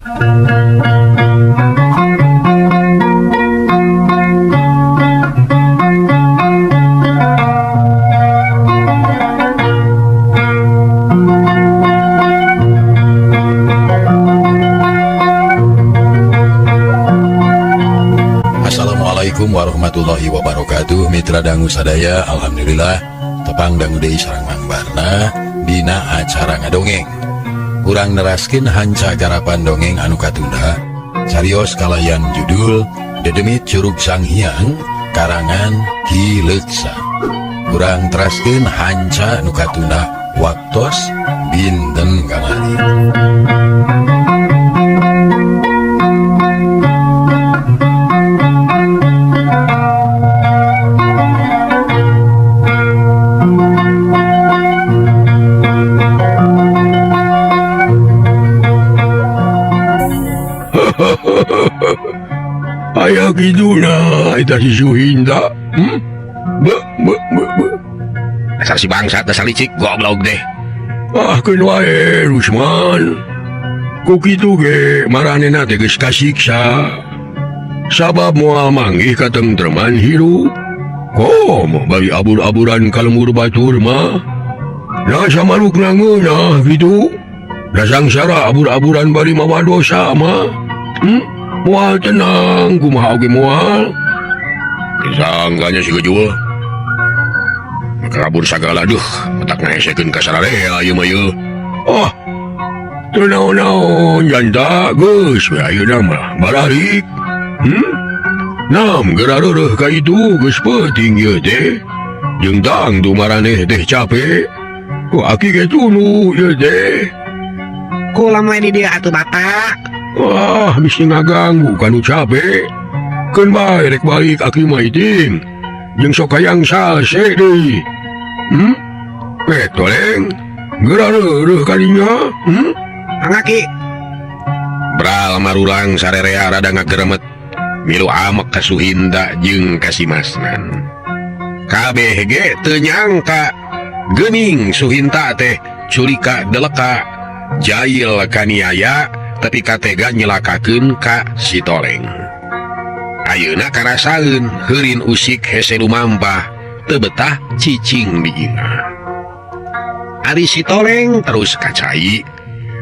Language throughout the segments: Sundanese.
Assalamualaikum warahmatullahi wabarakatuh. Mitra dangu sadaya, alhamdulillah tepang dangu deui sareng Mang Barna dina acara ngadongeng. Urang neraskeun hanca garapan dongeng anu katunda, carios kalayan judul Dedemit Curug Sang Hyang karangan Ki Leuksa. Urang teraskeun hanca nu katunda waktos dinten kamari. Aya kiduna eta si Suhinda. Hmm? Be be be be. Dasar si bangsat, dasar licik, goblok deh. Ah, keun wae Rusman. Ku kitu ge maranehna teh geus kasiksa. Sabab moal manggih katentreman hirup. Komo bari abur-aburan ka lembur batur mah. Nah samarukna ngeunah kitu. Da sangsara abur-aburan bari mawa dosa mah. Hmm? Moal tenang, kumaha oge moal. Sangganya si gejul. Maka kabur sagala duh, otak ngahesekeun ka sararea ieu mah ieu. Oh. Teu naon-naon janta geus we ayeuna mah bararik. Hmm? Nam geura reureuh ka itu geus peuting ieu teh. Jeung tang tu maraneh teh capek. Ku aki ge tunu ieu teh. Kula mah di dieu atuh Bapak. Wah, bisi ngaganggu kanu capek. Keun bae rek balik aki mah iting. Jeung sok hayang salse deui. Hmm? Toleng. Geura reureuh kadinya. Hmm? Mangga Ki. Bral marulang sarerea rada ngageremet. Milu amek ka Suhinda jeung ka si Masnan. Kabeh ge teu nyangka geuning Suhinta teh culika deleka jail kaniaya tapi katega nyelakakeun ka si Toleng. Ayeuna karasaeun heurin usik hese lumampah teu betah cicing di imah. Ari si Toleng terus kacai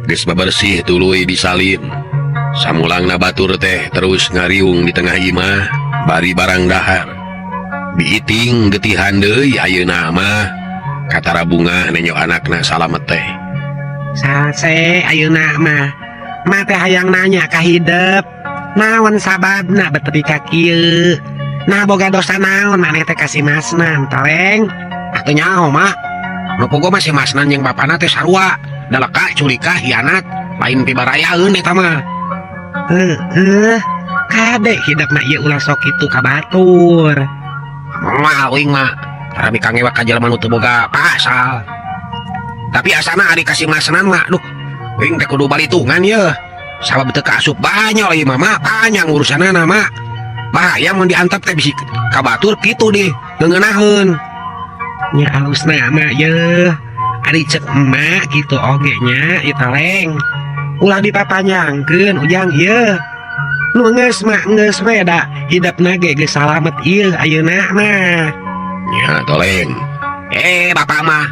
geus babersih tuluy disalin. Samulangna batur teh terus ngariung di tengah imah bari barang dahar. Diiting getihan deui ayeuna mah katara bungah nenyo anakna salamet teh. Salse ayeuna mah mah teh hayang nanya ka hidep. Naon sababna betepi ka kieu? Nah boga dosa naon maneh teh ka si Masnan, Toleng? Atuh nyaho mak. Nu pogo mah si Masnan jeung bapana teh sarua, daleka culika hianat, lain pibarayaeun eta mah. Heueuh, kade hidepna ieu ulah sok kitu ka batur. Moal uing mah, tara mikangewak ka jelema nu teu boga pasal. Tapi asana ari ka si Masnan mah, duh, uing teh kudu balitungan yeuh. Sabab teu kaasup banyol ieu mah, mah panjang urusanana mah. Bahaya mun diantep teh bisi ka batur kitu dih, ngeunaheun. Nya alusna mah yeuh. Ari ceuk emak kitu oge nya ieu Toleng. Ulah dipapanjangkeun ujang ieu. Nu geus mah geus we da hidepna ge geus salamet ieu ayeuna mah. Nya Toleng. Bapak mah.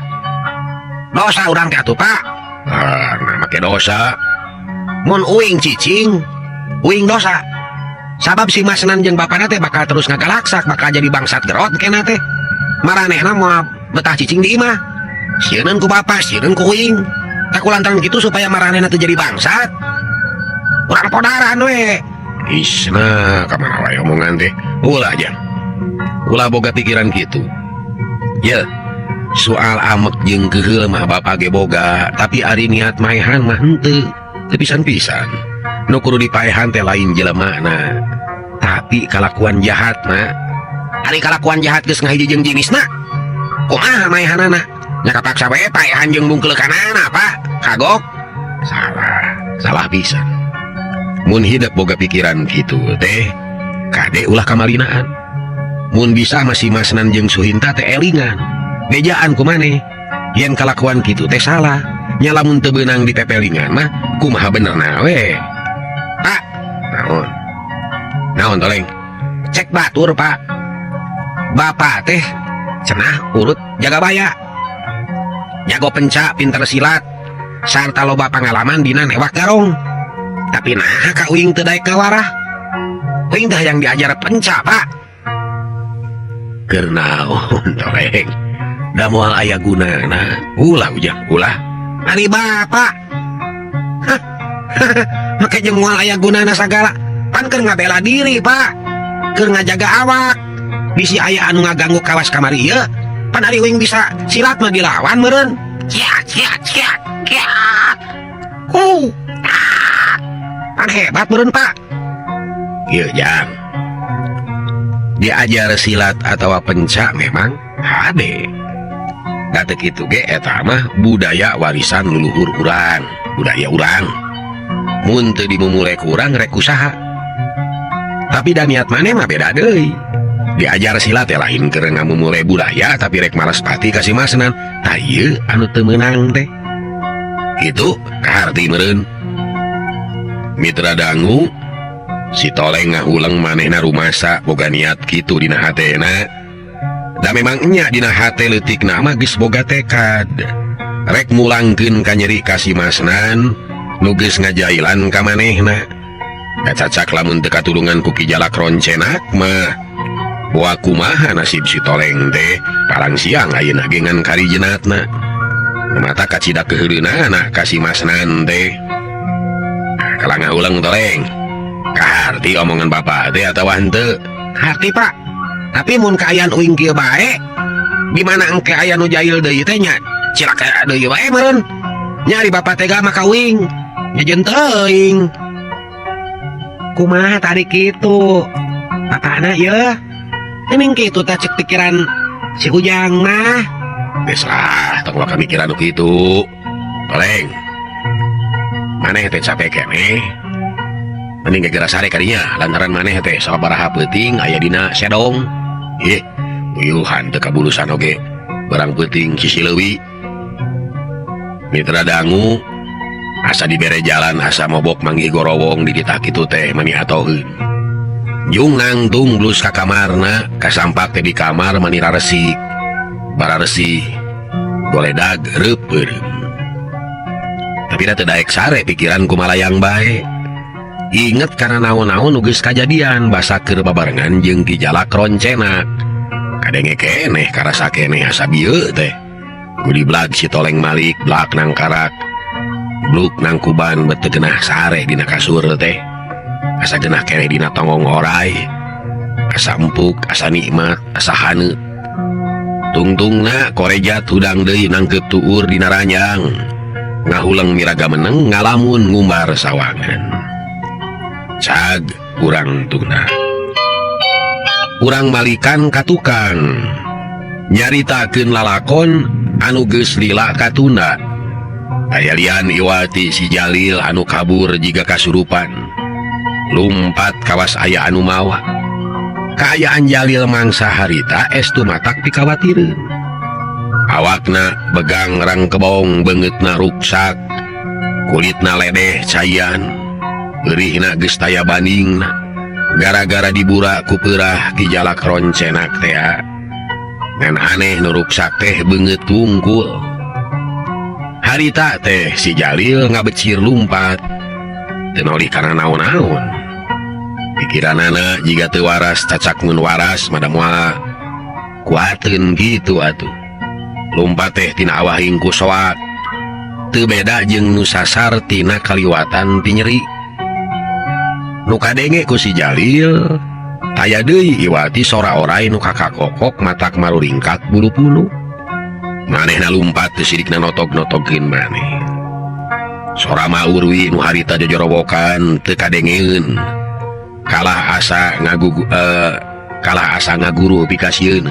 Dosa urang teh atuh, Pak. Ah, nah make dosa. Mun uing cicing, uing dosa. Sabab si Masnan jeung bapana teh bakal terus ngagalaksak, bakal jadi bangsat gerot kena teh. Maranehna moal betah cicing di imah. Sieun ku bapa, sieun ku uing. Tak kulantaran kitu supaya maranehna teu jadi bangsat. Urang podaran we. Isna kamana wae omongan teh. Ulah jang. Ulah boga pikiran kitu. Ye, soal amek jeung keheul mah bapa ge boga, tapi ari niat maehan mah henteu. Teu pisan-pisan. Nu kudu dipaehan teh lain jelemana, tapi kalakuan jahat mah. Ari kalakuan jahat geus ngahiji jeung jinisna. Kumaha maehanana? Nya kapaksa we paehan jeung bungkeulekanana, Pak. Kagok. Salah, salah pisan. Mun hidep boga pikiran kitu teh, kade ulah kamalinaan. Mun bisa masih Masnan jeung Suhinta teh elingan. Bejaan ku maneh. Yen kalakuan kitu teh salah. Nya lamun teu beunang dipepelingan mah kumaha benerna we. Naon Toleng? Cek batur Pak. Bapak teh cenah urut Jagabaya. Jago pencak, pinter silat, sarta loba pengalaman dina newak garong. Tapi nah ka uing teu daek ngawarah. Uing teh hayang diajar pencak, Pak. Keur naon Toleng? Da moal aya gunana. Ulah Ujang, ulah. Ari bapak. Hah? Make jeung moal aya gunana sagala. Pan keur ngabela diri, Pak. Keur ngajaga awak. Bisi aya anu ngaganggu kawas kamari ieu. Pan ari uing bisa silat mah dilawan meureun. Ciat ciat ciat ciat. Ku. Ah. Pan hebat meureun, Pak. Ieu Jang. Diajar silat atau pencak memang hade. Da teu kitu ge eta mah budaya warisan leluhur urang, budaya urang. Mun teu dimumule ku urang rek usaha. Tapi da niat maneh mah beda deui. Diajar silat teh lain keur ngamumule budaya tapi rek malas pati ka si Masnan. Tah ieu anu teu meunang teh. Kitu kaharti meureun. Mitra dangu si Toleng ngahuleng manehna rumasa boga niat kitu dina hatena. Da memang nya dina hate leutikna mah geus boga tekad. Rek mulangkeun kanyeri ka si Masnan nu geus ngajailan ka manehna. Da cacak lamun teu katulungan ku Ki Jalak Roncenak mah. Boa kumaha nasib si Toleng teh palang siang ayeuna ge ngan kari jenatna. Mata kacida keuheuleunana ka si Masnan teh. Nah, kalah ngahuleng Toleng. Kaharti omongan bapak teh atawa henteu? Harti, Pak. Tapi mun kaayaan uing kieu bae, di mana engke aya nu jahil deui teh nya cilaka deui wae meureun. Nyari bapak tega mah ka uing. Nyejen teuing. Kumaha tadi kitu? Bapakna yeuh. Emang kitu tah cek pikiran si Ujang mah. Geus lah, tong waka mikiran nu kitu. Toleng. Maneh teh capek keneh. Mending gegera sare kadinya lantaran maneh teh sababaraha peuting aya dina sedong. Ih, buyuhan teu kabulusan oge. Barang peuting sisi leuwi. Mitra dangu asa dibere jalan asa mobok manggih gorowong di ditah kitu teh mani atoheun. Jung nangtung blus ka kamarna, kasampak teh di kamar mani raresik. Bararesih goledag reup-reup. Tapi da teu daek sare pikiran kumalayang bae. Inget karena naon-naon nu geus kajadian basa keur babarengan jeung Ki Jalak Roncenak. Kadenge keneh karasa keneh asa bieu teh. Gudiblag si Toleng malik blak nangkarak. Bluk nangkuban bet teu genah sare dina kasur teh. Asa genah keneh dina tonggong orai. Asa empuk, asa nikmat, asa haneut. Tungtungna korejat hudang deui nangkeup tuur dina ranjang. Ngahuleng miraga meneng ngalamun ngumbar sawangan. Cag urang tuna. Urang malikan ka tukang. Nyaritakeun lalakon anu geus lila katunda. Aya lian iwati si Jalil anu kabur jiga kasurupan. Lumpat kawas aya anu mawa. Kaayaan Jalil mangsa harita estu matak pikawatireun. Awakna begang rang kebong beungeutna ruksak. Kulitna ledeh caian. Eurihna geus taya bandingna. Gara-gara dibura ku peurah Ki Jalak Roncenak tea. Ngan aneh nu ruksak teh beungeut wungkul. Harita teh si Jalil ngabecir lumpat. Teu nolih kana naon-naon. Pikiranana jiga teu waras cacak mun waras mah da moal kuateun kitu atuh. Lumpat teh tina awahing ku soak. Teu beda jeung nu sasar tina kaliwatan ti nyeri. Nu kadenge ku si Jalil taya deui iwati sora orai nu kakakokok matak maruringkak bulu punu. Manehna lumpat teu sidikna notog-notogkeun maneh. Sora maurwi nu harita jojorowokan teu kadengeun. Kalah asa kalah asa ngaguru pikasieun.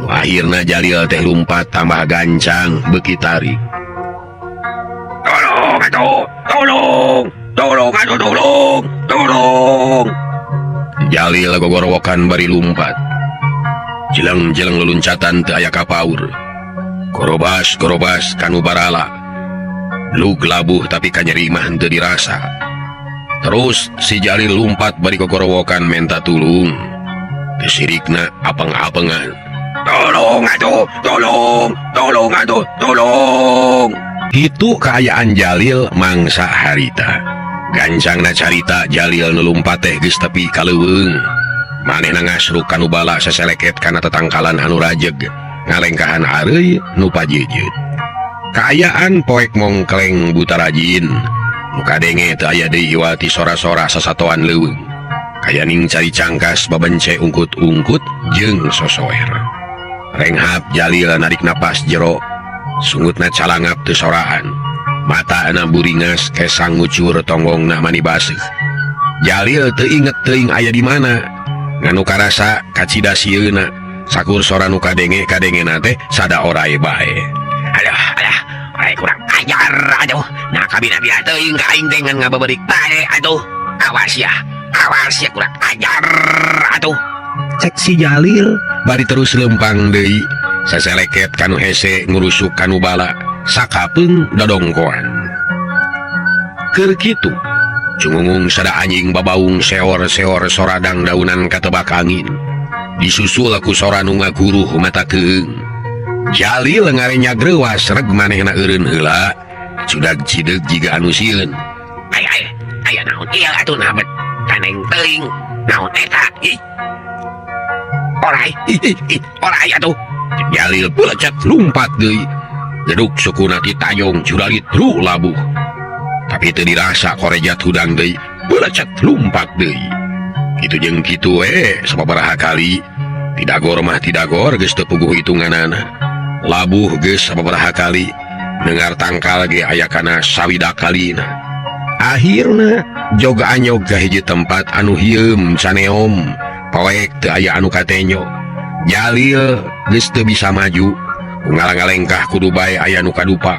Nu akhirna Jalil teh lumpat tambah gancang beuki tarik. Tolong atuh, tolong, tolong atuh, tolong, tolong. Jalil gogorowokan bari lumpat. Jeleng-jeleng leluncatan teu aya kapaur. Korobas-korobas kanu barala. Lug labuh tapi kanyeri mah henteu dirasa. Terus si Jalil lumpat bari kokorowokan menta tulung. Disirikna apeng-apengan. Tolong atuh, tolong, tolong atuh, tolong. Itu kaayaan Jalil mangsa harita. Gancangna carita Jalil nu lumpat teh geus tepi ka leuweung. Manehna ngasruk kanu bala saseleket kana tetangkalan anu rajeg, ngalengkahan areuy nu pajejeut. Kaayaan poek mongkleng buta rajin. Nu kadenge teu aya deui iwati sora-sora sasatoan leuweung. Kayaning cari cangkas babence ungkut-ungkut jeung sosoer. Renghap Jalil narik napas jero, sungutna calangap teu soraan. Matana buringas kesang ngucur tonggongna mani baseuh. Jalil teu inget teuing aya di mana. Nganu karasa kacida sieuna, sakur sora nu kadenge kadengena teh sada orai bae. Aduh, aduh, orai kurang ajar aduh. Nah kabina-bina teuing ka aing teh ngan ngabeberik bae atuh. Awas ya, awas ya kurang ajar atuh. Cek si Jalil bari terus lempang deui, saseleket kanu hese ngurusuk kanu bala, sakapeung dodongkoan. Keur kitu cungungung sada anjing babaung seor-seor soradang daunan katebak angin. Disusul ku sora nu ngaguruh mata keung. Jalil ngarenya greuwas reg manehna eureun heula, cudag cideg jiga anu sieun. Ay ay, aya naon ieu atuh nah bet taneng teuing. Naon eta? Ih. Orai, ih, ih, ih, orai atuh. Jalil pelecet lumpat deui. Jeduk sukuna ti tayong juralit ru labuh. Tapi teu dirasa korejat hudang deui, pelecet lumpat deui. Kitu jeung kitu we sababaraha kali. Tidagor mah tidagor geus teu puguh hitunganana. Labuh geus sababaraha kali. Dengar tangkal ge aya kana sawida kalina. Akhirna jog anyog ka hiji tempat anu hieum caneom, poek teu aya anu katenyo. Jalil geus teu bisa maju, ngalang-ngalengkah kudu bae aya nu kadupak.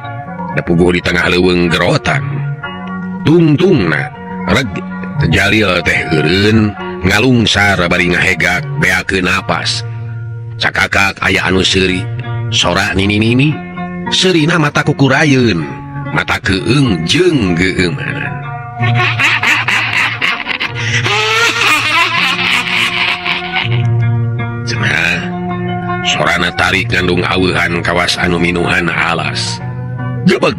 Da puguh di tengah leuweung gerotan. Tungtungna reg Jalil teh eureun ngalungsar bari ngahegak beakeun napas. Cakakak aya anu seuri, sora nini-nini. Seurina mata kukurayeun, mata keung jeung geumeunan. Cenah sorana tarik ngandung aweuhan kawas anu minuhan alas. Gebeg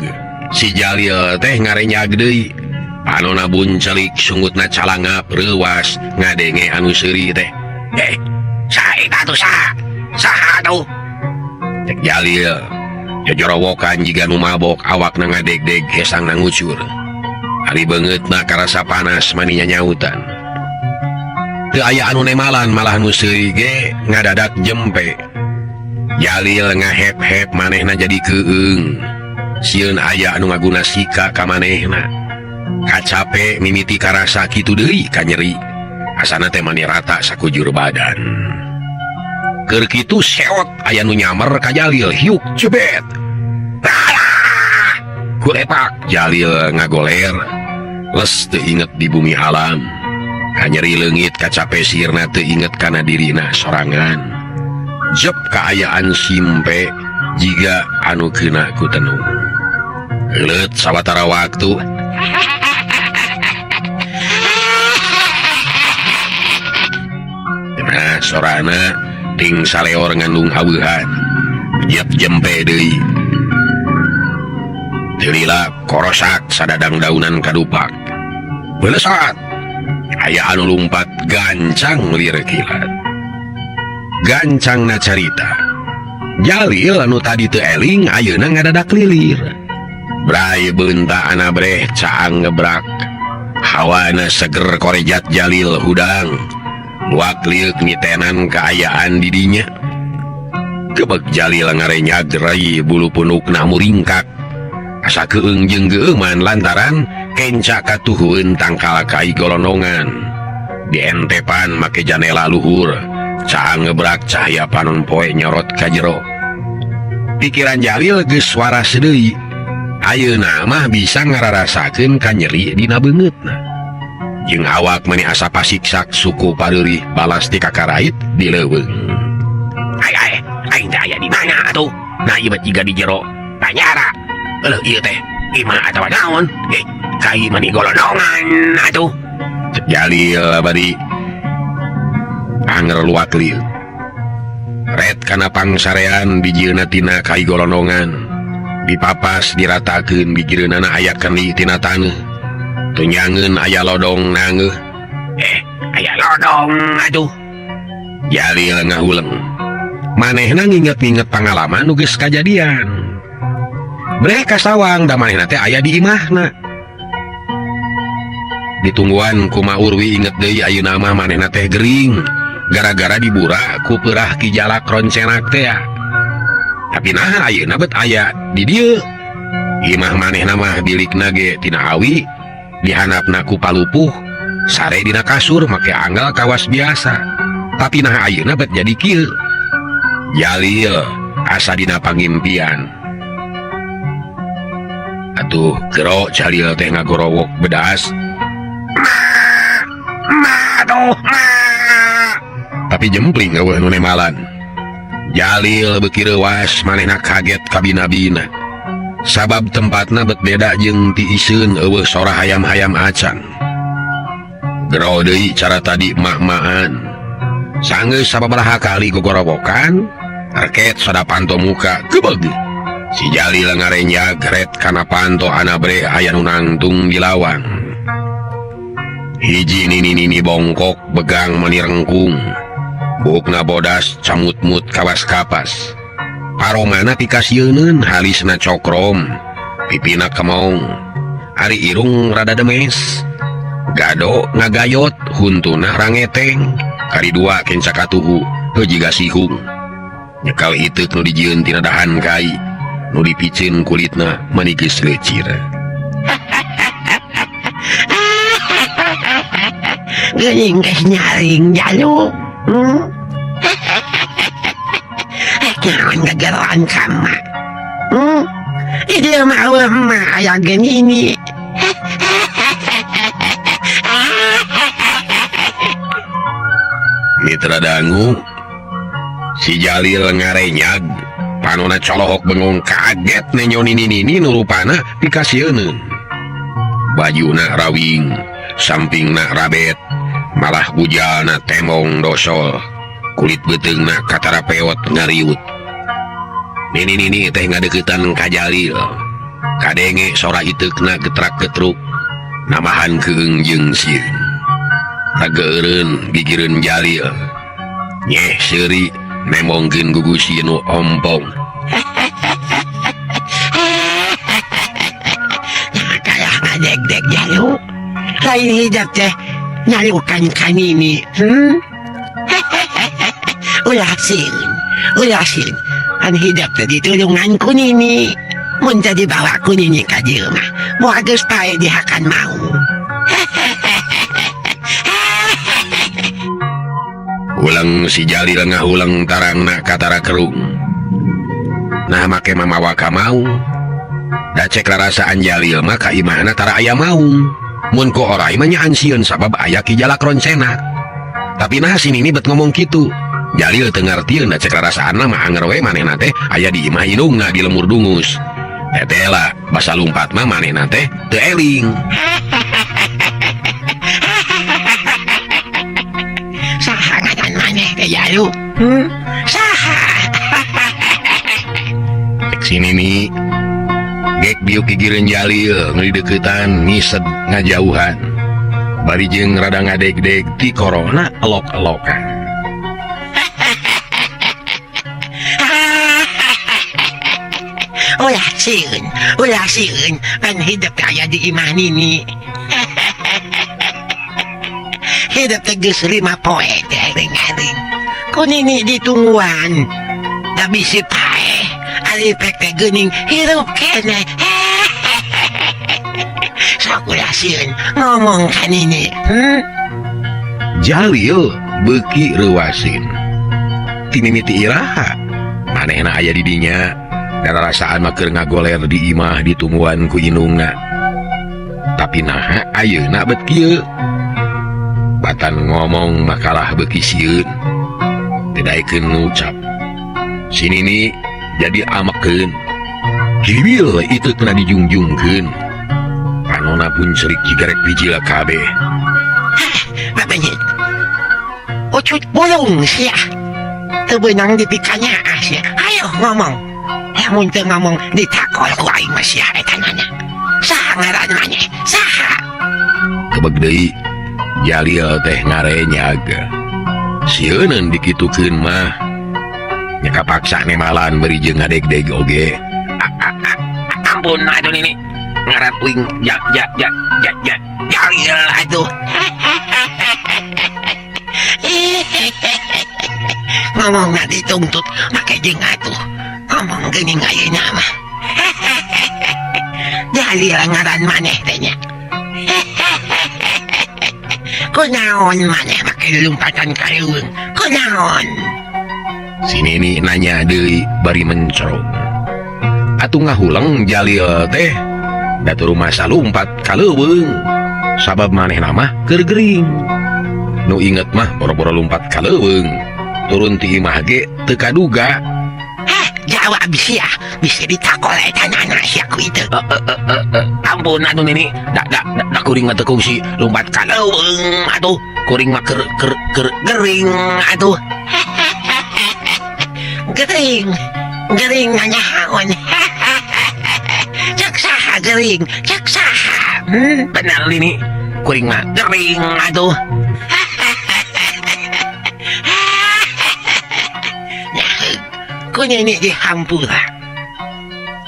si Jalil teh ngarenyag deui. Panona buncelik sungutna calangap reuwas ngadenge anu seuri teh. Saha eta atuh saha? Saha atuh? Cek Jalil jojorowokan jiga nu mabok awakna ngadegdeg hesangna ngucur. Ari beungeutna karasa panas maninya nyautan. Teu aya anu nemalan malah nu seuri ge ngadadak jempe. Jalil ngahep-hep manehna jadi keung. Sieun aya anu ngaguna sika ka manehna. Kacape mimiti karasa kitu deui ka nyeri. Asana teh mani rata sakujur badan. Keur kitu seot aya nu nyamer ka Jalil hiuk jebet. Alah! Kulepak Jalil ngagoler. Les teu inget di bumi alam. Kanyeri leungit kacape sirna teu inget kana dirina sorangan. Jep kaayaan simpe jiga anu keuna ku tenung. Leuleut sawatara waktu. Nah, sorana ting saleor ngandung aweuhan. Jep jempe deui. Teu lila korosak sadadang daunan kadupak. Belesat. Aya anu lumpat gancang lir kilat. Gancangna carita. Jalil anu tadi teu eling ayeuna ngadadak lilir. Bray beunta anabreh caang ngebrak. Hawana seger korejat Jalil hudang. Luak liuk ngitenan kaayaan didinya. Gebeg Jalil ngarenyag rai bulu punukna muringkak. Asa keung jeung geueuman lantaran kenca katuhueun tangkal kai golonongan. Dientepan make janela luhur. Caang ngebrak cahaya panon poe nyorot ka jero. Pikiran Jalil geus waras deui. Ayeuna mah bisa ngararasakeun ka nyeri dina beungeutna. Jeung awak mani asa pasiksak suku pareurih balas ti kakarait di leuweung. Ay ay, aing teh aya di mana atuh? Nah ieu mah jiga di jero panyara. Eueuh ieu teh imah atawa naon? Kai mani golonongan atuh. Cek Jalil bari anger luat lieu. Ret kana pangsarean bijilna tina kai golondongan. Dipapas diratakeun bijireunana aya kendi tina taneuh. Tunyangeun aya lodong nangeuh. Aya lodong aduh. Jalil ngahuleng. Manehna nginget-nginget pangalaman nu geus kajadian. Breh kasawang da manehna teh aya di imahna. Ditungguan ku Ma Urwi inget deui ayeuna mah manehna teh gering gara-gara dibura ku peurah Ki Jalak Roncenak teh. Tapi nah ayeuna bet aya di dieu. Imah manehna mah bilikna ge tina awi, dihandapna ku palupuh, sare dina kasur make anggal kawas biasa. Tapi nah ayeuna bet jadi kieu. Jalil asa dina pangimpian. Atuh gero Jalil teh ngagorowok bedas. Ma, aduh, ma. Tapi jempling eueuh nu nemalan. Jalil beuki reuas manehna kaget kabina-bina. Sabab tempatna bet beda jeung ti iseun eueuh sora hayam-hayam acan. Gero deui cara tadi mak-maan. Sanggeus sababaraha kali gogorowokan, arket sada panto muka gebeg. Si Jalil ngarenjag ret kana panto anabre aya nu nangtung di lawang. Hiji nini-nini bongkok begang menirengkung. Bukna bodas camut-mut kawas kapas. Paromana pikasieun halisna cokrom, pipina kemong. Ari irung rada demes. Gado ngagayot huntuna rangeteng. Kari dua kenca katuhu heuh jiga sihung. Nyekal iteuk nu dijieun tina dahan kai, nu dipiceun kulitna meuni geus leucir. Geuning geus nyaring jalu. Naon gegeran ka emak? Ieu mah eueuh emak aya geunini. Mitra dangu si Jalil ngarenyag panona colohok bengong kaget nenyo nini-nini nu rupana pikasieun. Bajuna rawing, sampingna rabet, malah bujalna temong dosol, kulit beuteungna katara peot ngariut. Nini-nini teh ngadeukeutan ka Jalil. Kadenge sora iteukna getrak-getruk, namahan keung jeung sieun. Rageureun gigireun Jalil. Nyeh seuri nemongkeun gugusi nu ompong. Kalah ngadegdeg jalu. Lain hidep teh nyalukan kanini. Ulah sieun, ulah sieun. An hidep teh ditulungan ku nini. Mun teh dibawa ku nini ka dieu mah, moal geus pae dihakan mau. Ulang si Jalil ngahuleng tarangna katara kerung. Nah make mamawa ka maung. Da cek rarasaan Jalil mah ka imahna tara aya maung. Mun ku orai mah nyaan sieun sabab aya Ki Jalak Roncenak. Tapi nah si Nini bet ngomong kitu. Jalil teu ngartieun da cek rarasaanna mah anger we manehna teh aya di imah indungna di lemur dungus. Tetela basa lumpat mah manehna teh teu eling. Saha ngaran maneh teh Jalu? Saha? Cek si Nini gek biuk gigireun Jalil nu dideuketan ngised ngajauhan. Bari jeung rada ngadegdeg ti korona elok-elokan. Ulah sieun, ulah sieun, pan hidup aya di imah nini. Hidup teh geus 5 poe teh ring-ring. Ku nini ditungguan. Da bisi paeh, ari pek teh geuning hirup keneh. Sok ulah sieun ngomong ka nini. Jalil beuki reuasin. Ti mimiti iraha manehna aya di dinya. Dan rasaan mah keur ngagoler di imah ditungguan ku indungna. Tapi naha ayeuna bet kieu. Batan ngomong makalah beuki sieun. Teu daekeun ngucap. Si Nini jadi amekeun. Kibil itu kena dijungjungkeun. Panona pun cerik jigarek bijil kabeh. Babenyit. Ucut bulung sia. Teu beunang dipikanya sia. Ayo ngomong. Lamun teu ngomong ditakol ku aing mah sia eta nanya. Saha ngaran maneh? Saha? Kebeg deui Jalil teh ngarenyag. Sieuneun dikitukeun mah. Nya kapaksa nemalan bari jeung ngadegdeg oge. Ampun atuh nini. Ngaran uing ja ja ja ja ja Jalil atuh. Ngomongna dituntut make jeung atuh. Ngomong geuning ayeuna mah. Jalil ngaran maneh teh nya. Kunaon maneh make lompatan ka leuweung? Kunaon? Si nini nanya deui bari mencerong. Atuh ngahuleng Jalil teh da teu rumasa lumpat ka leuweung. Sabab manehna mah keur gering. Nu inget mah boro-boro lumpat ka leuweung. Turun ti imah ge teu kaduga. Heh, jawab sia, bisa ditakol eta nana sia ku itu. Ampun atuh nini, da da da kuring mah teu kungsi lumpat ka leuweung atuh. Kuring mah keur keur keur gering atuh. Gering, gering nanyaon. Cek saha gering, cek saha. Bener nini, kuring mah gering atuh. Ku nini dihampura.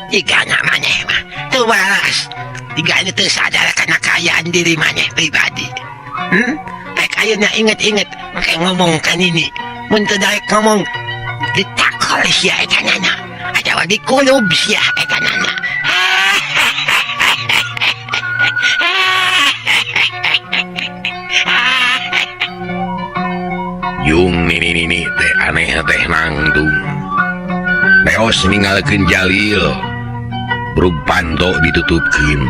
Jika nak maneh mah teu waras, jika teu sadar kana kaayaan diri maneh pribadi. Rek ayeuna inget-inget make ngomong ka nini. Mun teu daek ngomong ditakol sia eta nana. Atawa dikulub sia eta nana. Jung nini-nini teh aneh teh nangtung. Beos ninggalkeun Jalil. Brug panto ditutupkeun.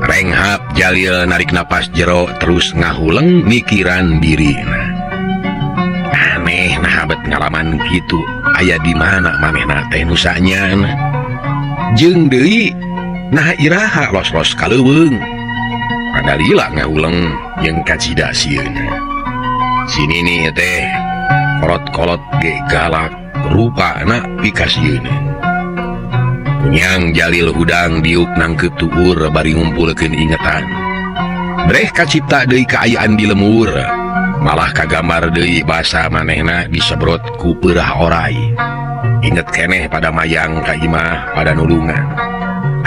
Renghap Jalil narik napas jero terus ngahuleng mikiran dirina. Aneh nah bet ngalaman kitu aya di mana manehna teh nu sanyana. Jeung deui nah iraha los-los ka leuweung. Rada lila ngahuleng jeung kacida sieuna. Si nini teh kolot-kolot ge galak rupana pikasieuna. Kunyang Jalil hudang diuk nangkeup tuur bari ngumpulkeun ingetan. Breh kacipta deui kaayaan di lemur, malah kagambar deui basa manehna disebrot ku peurah orai. Inget keneh pada mayang ka imah pada nulungan.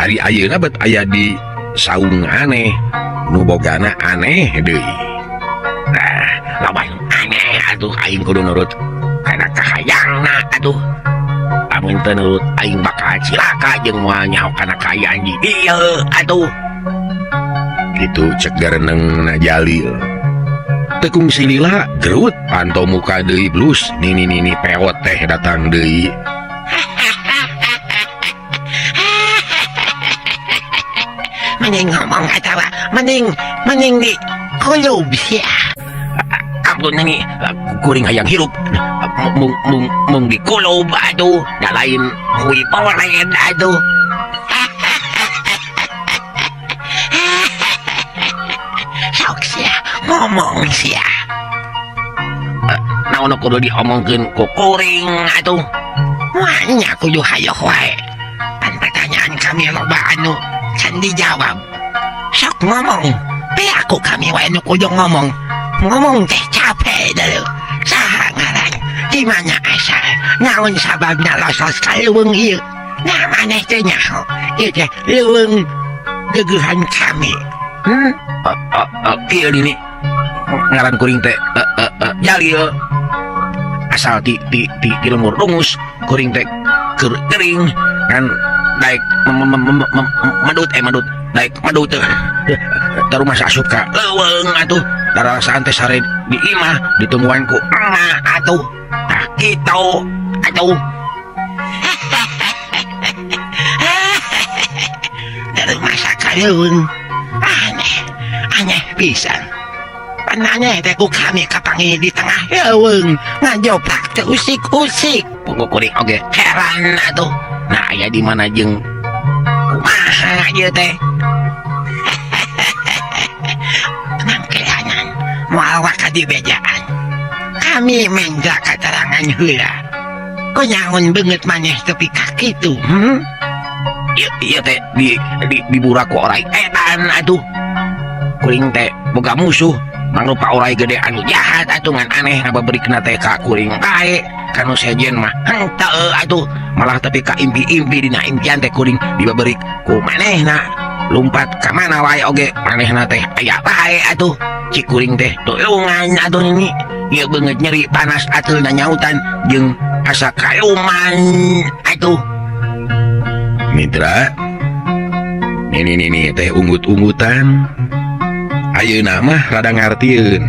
Ari ayeuna bet aya di saung aneh, nu bogana aneh deui. Nah, lawan aneh atuh aing kudu nurut kana kahayangna atuh. Amun teu nurut aing bakal cilaka jeung moal nyaho kana kaayaan di dieu atuh. Kitu cek gareneng na Jalil. Tekung silila gerut panto muka deui blus nini-nini peot teh datang deui. Mending ngomong atawa mending mending di kulub sia. Ampun nini, kuring hayang hirup. Mung mung mung dikulub atuh, da lain hui polen atuh. Sok sia, ngomong sia. Naon kudu diomongkeun ku kuring atuh. Wah, nya kudu hayoh wae. Pan pertanyaan kami loba anu can dijawab. Sok ngomong, piaku kami wae nu kudu ngomong. Ngomong teh capek dulu. Saha ngaran? Di mana asal? Naon sababna losos ka leuweung ieu? Nah maneh teh nyaho. Ieu teh leuweung geugeuhan kami. Kieu dini. Ngaran kuring teh Jalil. Asal ti ti ti ti lemur dungus, kuring teh keur gering kan daek medut medut daek medut teh. Terus asup ka leuweung atuh. Darasaan teh sare di imah ditungguan ku emak atuh. Tah kitu atuh. Dari masa ka leuweung aneh, aneh pisan. Pan aneh teh ku kami kapanggih di tengah leuweung ngajoprak teh usik-usik. Pungku kuring oge heran atuh. Nah aya di mana jeung kumaha ieu teh? Nangkelanan. Moal waka dibejaan. Kami menta katerangan heula. Kunaon beungeut maneh tepi ka kitu, Ieu ieu teh di di diburak ku orai edan atuh. Kuring teh boga musuh mangrupa orai gede anu jahat atuh ngan aneh ngabeberikna teh ka kuring bae. Kanu sejen mah henteu atuh malah tepi ka impi-impi dina impian teh kuring dibeberik ku manehna. Lumpat ka mana wae oge manehna teh aya bae atuh. Cik kuring teh tulungan atuh nini. Ieu beungeut nyeri panas ateulna nyautan jeung asa kaluman atuh. Mitra nini-nini teh unggut-unggutan. Ayeuna mah rada ngartieun.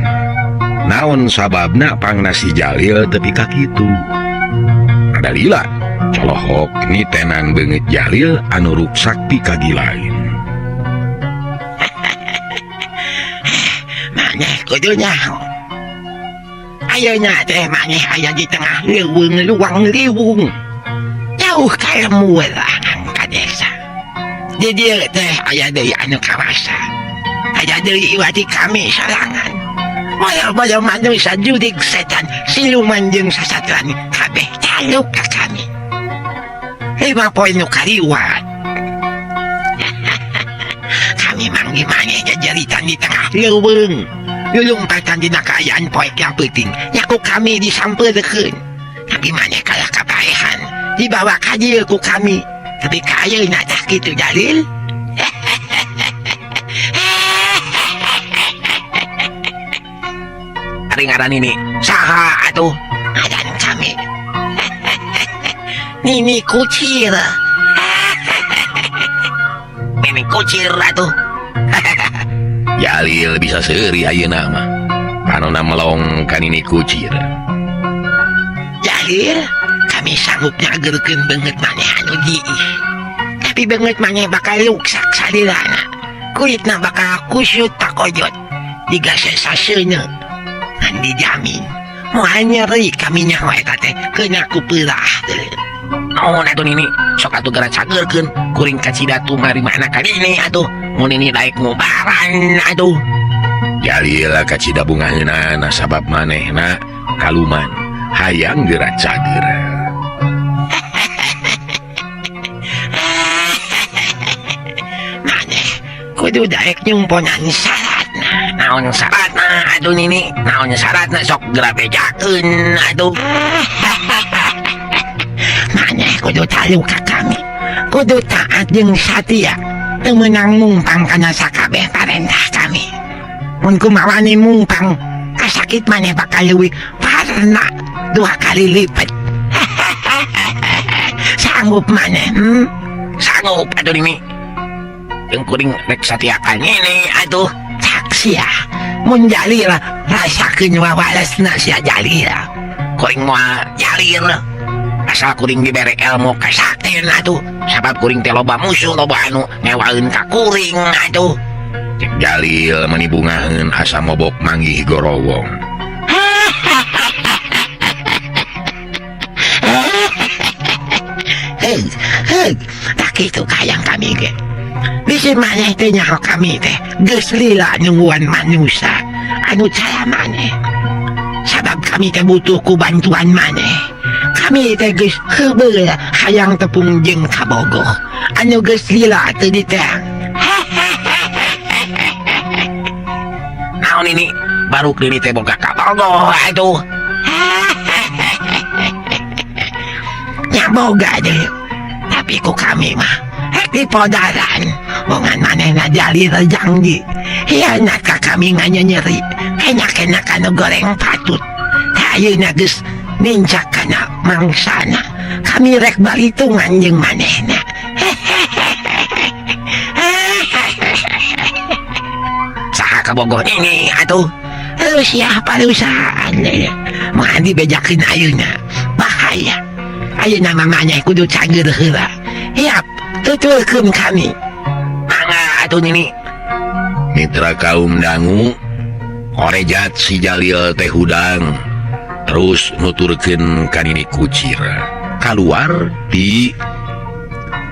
Naon sababna pangna si Jalil tepi ka kitu. Rada lila colohok nitenan beungeut Jalil anu ruksak ti kagilain. Maneh kudu nyaho. Ayeuna teh maneh aya di tengah leuweung luang liwung. Jauh ka lembur ka desa. Di dieu teh aya deui anu kawasa. Aya deui iwati kami sorangan. Boyo-boyo manusia jurig setan siluman jeung sasatran kabeh taluk ka kami. 5 poe nu kaliwat. Kami manggih maneh jajaritan di tengah leuweung. Lulumpatan dina kaayaan poek yang penting. Nyaku kami disampeurkeun. Tapi maneh kalah kapaehan. Dibawa ka dieu ku kami. Tapi ka ayeuna tah kitu Jalil. Ari ngaran ini saha atuh? Ngaran kami. Nini Kucir. Nini Kucir atuh. Jalil bisa seuri ayeuna mah. Panona melong ka Nini Kucir. Jalil, kami sanggup nyageurkeun beungeut maneh anu diih. Tapi beungeut maneh bakal ruksak salilana. Kulitna bakal kusut takojot. Digasesa seuneu. Ngan dijamin moal nyeri kami nyaho eta teh kena ku peurah teh. Naon atuh Nini? Sok atuh geura cageurkeun kuring kacida tumari mana ka Nini atuh. Mun Nini daek ngubaran atuh. Jalil kacida bungaheuna nasabab manehna kaluman hayang geura cager. Maneh kudu daek nyumponan syaratna. Naon syaratna atuh Nini? Naon syaratna sok geura bejakeun atuh. Maneh kudu taluk ka kami. Kudu taat jeung satia. Teu meunang mungpang kana sakabeh parentah kami. Mun kumawani mungpang, kasakit maneh bakal leuwih parna 2 kali lipat. Sanggup maneh? Sanggup atuh Nini. Jeung kuring rek satiakan Nini atuh. Cak sia. Mun Jalil rasakeun wawalesna sia Jalil. Kuring moal Jalil. Asal kuring dibere ilmu kasakten atuh. Sabab kuring teh loba musuh, loba anu ngewaeun ka kuring atuh. Cek Jalil mani bungaheun asa mobok manggih gorowong. Hei, hei, tak kitu kayang kami ge. Bisi maneh teh nyaho kami teh geus lila nungguan manusia anu cara maneh. Sabab kami teh butuh ku bantuan maneh. Kami teh geus heubeul hayang tepung jeung kabogoh anu geus lila teu diteang. Naon ini? Baruk diri teh boga kabogoh atuh. Nya boga deui. Tapi ku kami mah rek dipodaran. Bongan manehna Jalil janji. Hianat ka kami nganyenyeri. Kena-kena kanu goreng patut. Tah ayeuna geus nincak kana mangsana. Kami rek balitungan jeung manehna. Saha kabogoh ini atuh? Rusia perusahaan deui. Moal dibejakeun ayeuna. Bahaya. Ayeuna mah maneh kudu cager heula. Hiap, tuturkeun kami. Mangga atuh Nini. Mitra kaum dangu, korejat si Jalil teh hudang. Terus nuturkeun ka Nini Kucir. Kaluar di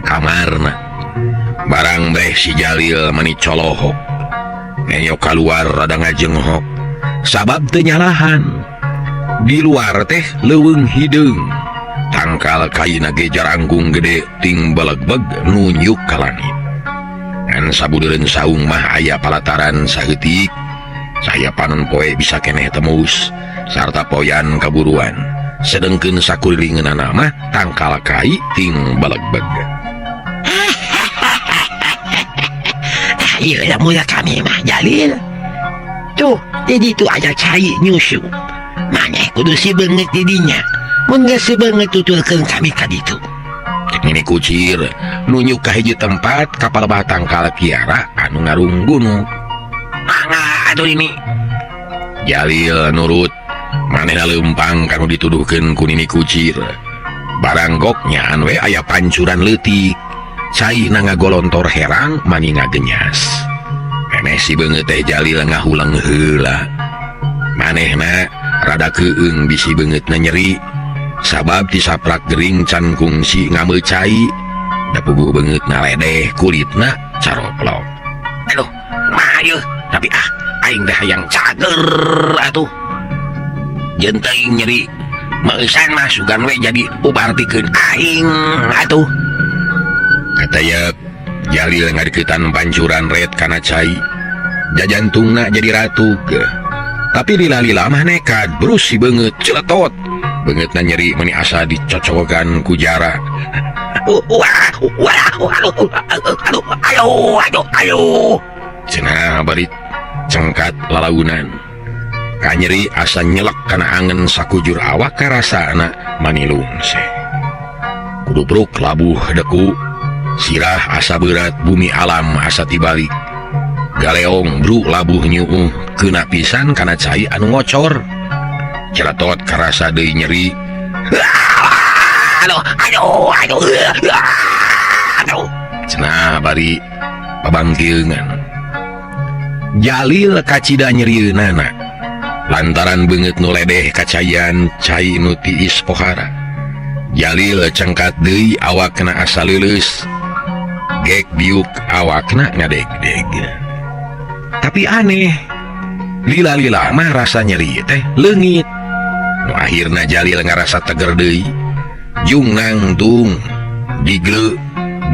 kamarna. Barang breh si Jalil mani colohok. Enyo kaluar rada ngajenghok. Sabab teu nyalahan. Di luar teh leuweung hideung. Tangkal kaina ge jarangkung gede ting belegbeg nunjuk ka langit. Ngan sabudeureun saung mah aya palataran saeutik. Saya panon poe bisa keneh temus sarta poyan kaburuan. Sedengkeun sakulilingeunana mah tangkal kai ting belegbeg. Ieu lamun kami mah Jalil. Tuh, di ditu aya cai nyusu. Maneh kudu si beungeut di dinya. Mun geus si beungeut tuturkeun kami ka ditu. Cek Nini Kucir nunjuk ka hiji tempat ka palebah tangkal kiara anu ngarunggunuk. Mangga atuh Nini. Jalil nurut manehna leumpang kanu dituduhkeun ku Nini Kucir. Baranggok nyaan we aya pancuran leutik. Cai na ngagolontor herang mani ngagenyas. Memeh si beungeut teh Jalil ngahuleng heula. Manehna rada keung bisi beungeutna nyeri. Sabab tisaprak gering can kungsi ngambil cai. Da puguh beungeutna ledeh kulitna caroplok. Aduh, mah ieu, tapi aing teh hayang cager atuh. Jeung teuing nyeri. Meusan mah sugan we jadi ubar pikeun aing atuh. Katayep Jalil ngadeukeutan pancuran red kana cai. Jajantungna jadi ratu. Tapi lila-lila mah nekat brus si beungeut celetot. Beungeutna nyeri meni asa dicocokan ku jara. Wah, wah, aduh, aduh, aduh, aduh, aduh. Cenah bari cengkat lalaunan. Kanyeri asa nyelek kana angen sakujur awak karasana manilungse. Kudubruk labuh deku. Sirah asa berat bumi alam asa tibalik. Galeong bru labuh nyuuh kena pisan kana cai anu ngocor. Celetot karasa deui nyeri. Aduh, aduh, aduh, aduh. Cenah bari pabangkeungan. Jalil kacida nyerieunana. Lantaran beungeut nu ledeh kacayan cai nu tiis pohara. Jalil cengkat deui awakna asa leuleus. Gek biuk awakna ngadegdeg. Tapi aneh, lila-lila mah rasa nyeri teh leungit. Nu akhirna Jalil ngarasa teger deui. Jung nangtung digle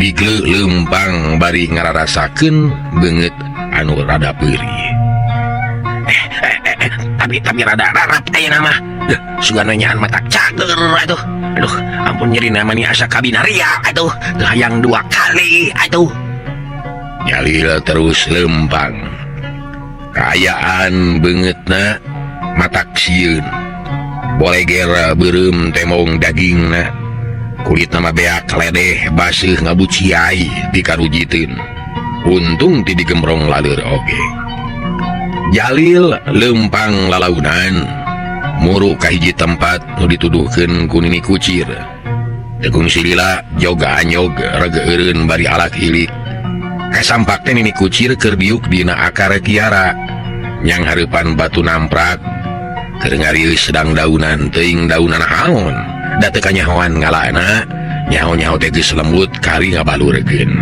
digle leumpang bari ngararasakeun beungeut anu rada peurih. Tapi rada rarap ayeuna mah. Duh, sugana nyaan mata cager atuh. Aduh, ampun nyeri namanya asa kabinaria atuh. Teu hayang dua kali atuh. Jalil terus lempang. Kaayaan beungeutna matak sieun. Boleger beureum temong dagingna. Kulitna mah beak ledeh baseuh ngabuciai dikarujiteun. Untung ti digembrong laleur oge. Jalil lempang lalaunan. Muru ka hiji tempat nu dituduhkeun ku Nini Kucir. Tegung silila joga anyog rege eureun bari alak ilik. Kasampak teh Nini Kucir keur diuk dina akar kiara. Nyang hareupan batu namprak. Keur ngarius sedang daunan teuing daunan naon. Da teu kanyahoan ngalana, nyaho-nyaho teh geus lembut kari ngabalurkeun.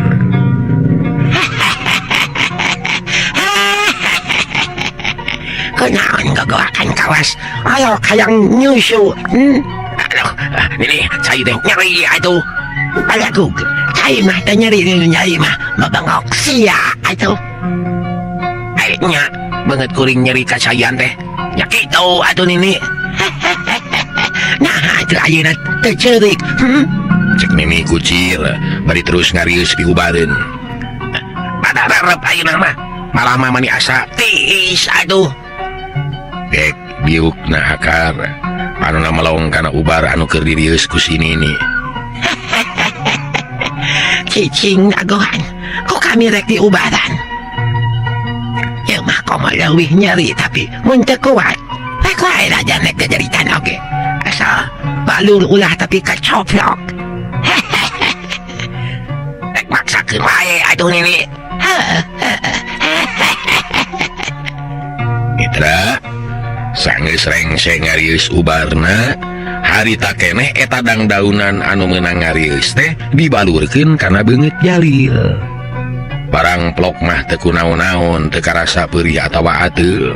Kunaon gogoakan kawas, ayo hayang nyusu. Aduh, Nini, cai teh nyeri atuh. Balagug, cai mah teh nyeri, nyeri mah mabangok sia atuh. Nya, beungeut kuring nyeri kacayan teh. Nya kitu atuh Nini. Nah, atuh ayeuna teu ceurik. Cek Nini Kucir bari terus ngarius piubareun. Pada rarep ayeuna mah. Malah mah mani asa tiis atuh. Gek biuk na akar panona melong kana ubar anu keur dirius ku si Nini. Cicing dagoan, ku kami rek diubaran. Ieu mah komo leuwih nyeri tapi mun teu kuat. Rek wae raja rek jajaritan oge. Asal balur ulah tapi kacoplok. Rek maksakeun wae atuh Nini. Mitra sanggeus rengse ngarius ubarna harita keneh eta dangdaunan anu meunang ngarius teh dibalurkeun kana beungeut Jalil. Barang plok mah teu kunaon-naon teu karasa peurih atawa ateul.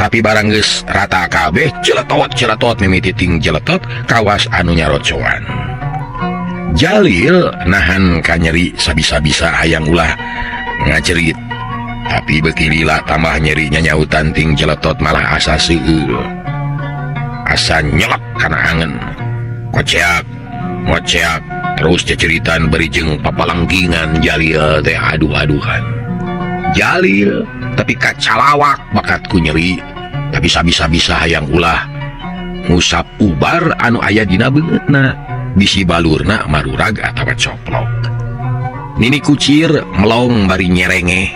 Tapi barang geus rata kabeh, celetot celetot mimiti ting jeletot kawas anu nyarocoan. Jalil nahan kanyeri sabisa-bisa hayang ulah ngacerit, tapi beuki lila tambah nyeri. Nyanyautan ting jeletot malah asa seueul, asa nyelek kana angen. Koceak ngoceak terus ceceritan bari jeung papalengkingan. Jalil teh aduh-aduhan Jalil, tapi kacalawak bakat ku nyeri, tapi sabisa-bisa hayang ulah ngusap ubar anu aya dina beungeutna, bisi balurna marurag atawa coplok. Nini Kucir melong bari nyerengeh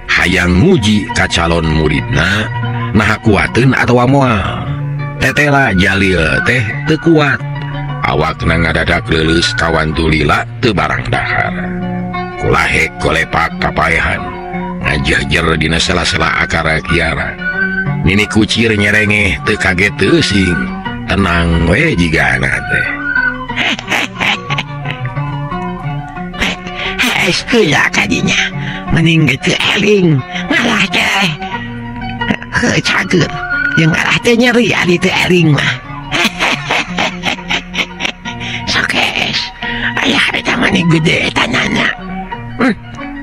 hayang nguji ka calon muridna, nah kuateun atawa moal. Tetela Jalil teh teu kuat, awakna ngadadak leuleus kawantu lila teu barang dahar. Kulahek golepak kapaehan ngajehjer dina sela-sela akara kiara. Nini Kucir nyerengeh teu kaget teu sing tenang we jigana teh. Hees heula kadinya, mending teu eling ngalah teh. Heuh, cager jeung ngalah teh nyeri ari teu eling mah. Sok es ayah eta mani gede eta nanya.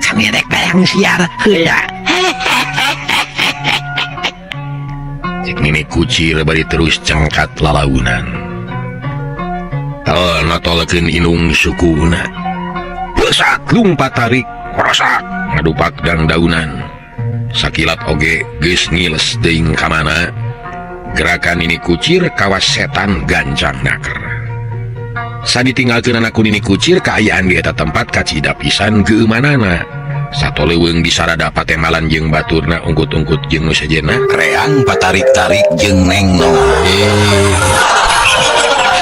Kami rek barang siar heula. Cek Nini Kucir bari terus cengkat lalaunan. Tel notolkeun indung sukuna. Pesat lumpat tarik korosak ngadupak dangdaunan. Sakilat oge geus ngiles teuing ka mana. Gerakan Nini Kucir kawas setan gancang naker. Saditinggalkeun ku Nini Kucir, kaayaan di eta tempat kacida pisan geumanana. Sato leuweung disarada patemalan jeung baturna, ungkut-ungkut jeung nu sejenna. Reang patarik-tarik jeung Neng Nong. Eh,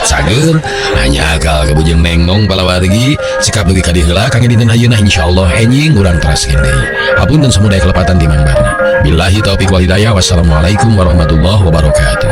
cager hanya akal kebujeng Neng Nong. Palawargi, sikap dugi ka dieu heula kangge dinten ayeuna. Insyaallah enjing urang teraskeun deui. Hapunten samudaya kelepatan di Mang Barna. Billahi taufik wal hidayah, wassalamualaikum warahmatullahi wabarakatuh.